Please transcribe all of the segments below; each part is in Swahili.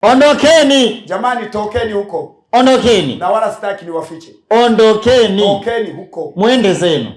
Ondokeni Jamani, tokeni huko. Ondokeni. Na wala sitaki niwafiche. Ondokeni. Tokeni huko. Mwende zenu.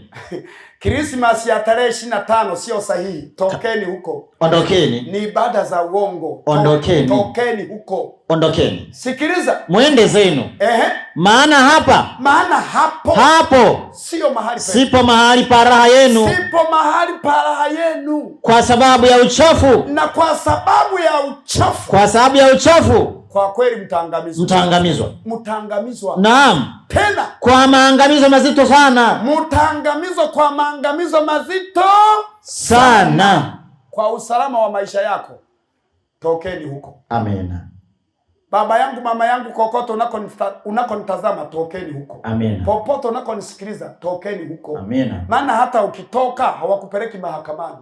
Krismasi ya tarehe 25 sio sahihi. Tokeni huko. Ondokeni. Ni ibada za uongo. Ondokeni. Tokeni huko. Ondokeni. Sikiliza. Mwende zenu. Ehe. Maana hapa, maana hapo, hapo sio mahali pa, sipo mahali pa raha yenu, sipo mahali pa raha yenu, kwa sababu ya uchafu, na kwa sababu ya uchafu, kwa sababu ya uchafu, kwa kweli mtaangamizwa, mtaangamizwa, mtaangamizwa. Naam, tena kwa maangamizo mazito sana, mtaangamizwa kwa maangamizo mazito sana. Kwa usalama wa maisha yako, tokeni huko. Amina. Baba yangu, mama yangu, kokote unakonitazama, tokeni huko. Amina. Popote unakonisikiliza, tokeni huko. Amina. Maana hata ukitoka hawakupeleki mahakamani,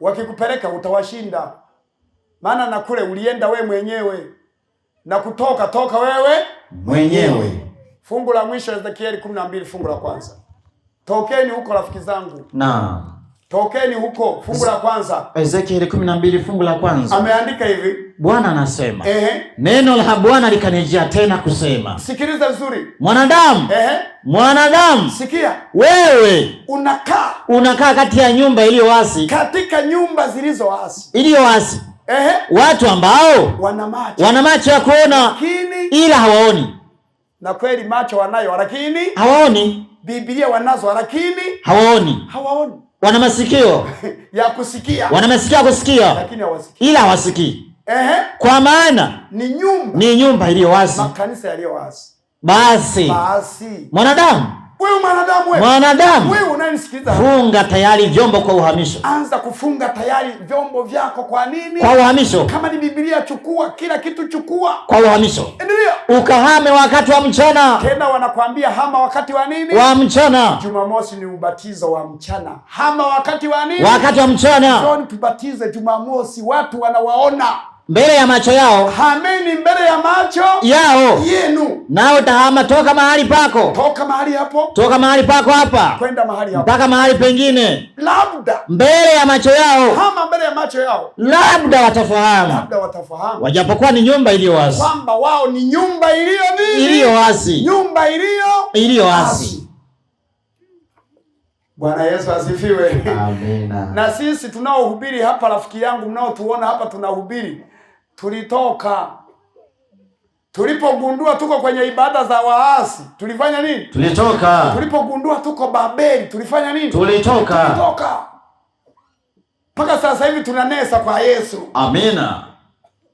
wakikupeleka utawashinda. Maana na kule ulienda we mwenyewe, na kutoka toka wewe mwenyewe. Fungu la mwisho Ezekieli 12 fungu la kwanza. Tokeni huko rafiki zangu. Naam. Tokeni huko, fungu la kwanza. Ezekieli 12 fungu la kwanza. Ameandika hivi. Bwana anasema. Neno la Bwana likanijia tena kusema. Sikiliza vizuri. Mwanadamu. Mwanadamu. Sikia. Wewe unakaa kati ya nyumba iliyoasi. Katika nyumba zilizoasi. Iliyoasi. Watu ambao wana macho ya kuona lakini, ila hawaoni. Na kweli macho wanayo lakini hawaoni. Biblia wanazo lakini hawaoni. Hawaoni. Wana masikio ya kusikia. Wana masikio ya kusikia lakini hawasikii. Ila hawasikii. Kwa maana ni nyumba iliyo wazi. Makanisa yaliyo wazi. Basi. Basi. Mwanadamu. Wewe mwanadamu wewe. Mwanadamu. Wewe unanisikiliza. Funga tayari vyombo kwa uhamisho. Anza kufunga tayari vyombo vyako kwa nini? Kwa uhamisho. Kama ni Biblia chukua, kila kitu chukua. Kwa uhamisho. Endelea. Ukahame wakati wa mchana. Tena wanakuambia hama wakati wa nini? Wa mchana. Jumamosi ni ubatizo wa mchana. Hama wakati wa nini? Wakati wa mchana. Njoni tubatize Jumamosi, watu wanawaona. Mbele ya macho yao. Hameni mbele ya macho yao yenu. Nao utahama toka mahali pako. Toka mahali hapo. Toka mahali pako hapa. Kwenda mahali hapo. Mpaka mahali pengine. Labda. Mbele ya macho yao. Hama mbele ya macho yao. Labda watafahamu. Labda watafahamu. Wajapokuwa ni nyumba iliyo wazi. Kwamba wao ni nyumba iliyo nini? Iliyo wazi. Nyumba iliyo wazi. Bwana Yesu asifiwe. Amina. Na sisi tunaohubiri hapa, rafiki yangu, mnaotuona hapa tunahubiri, tulitoka. Tulipogundua tuko kwenye ibada za waasi, tulifanya nini? Tulitoka. Tulipogundua tuko Babeli, tulifanya nini? Tulitoka. Tulitoka. Mpaka sasa hivi tunanesa kwa Yesu. Amina.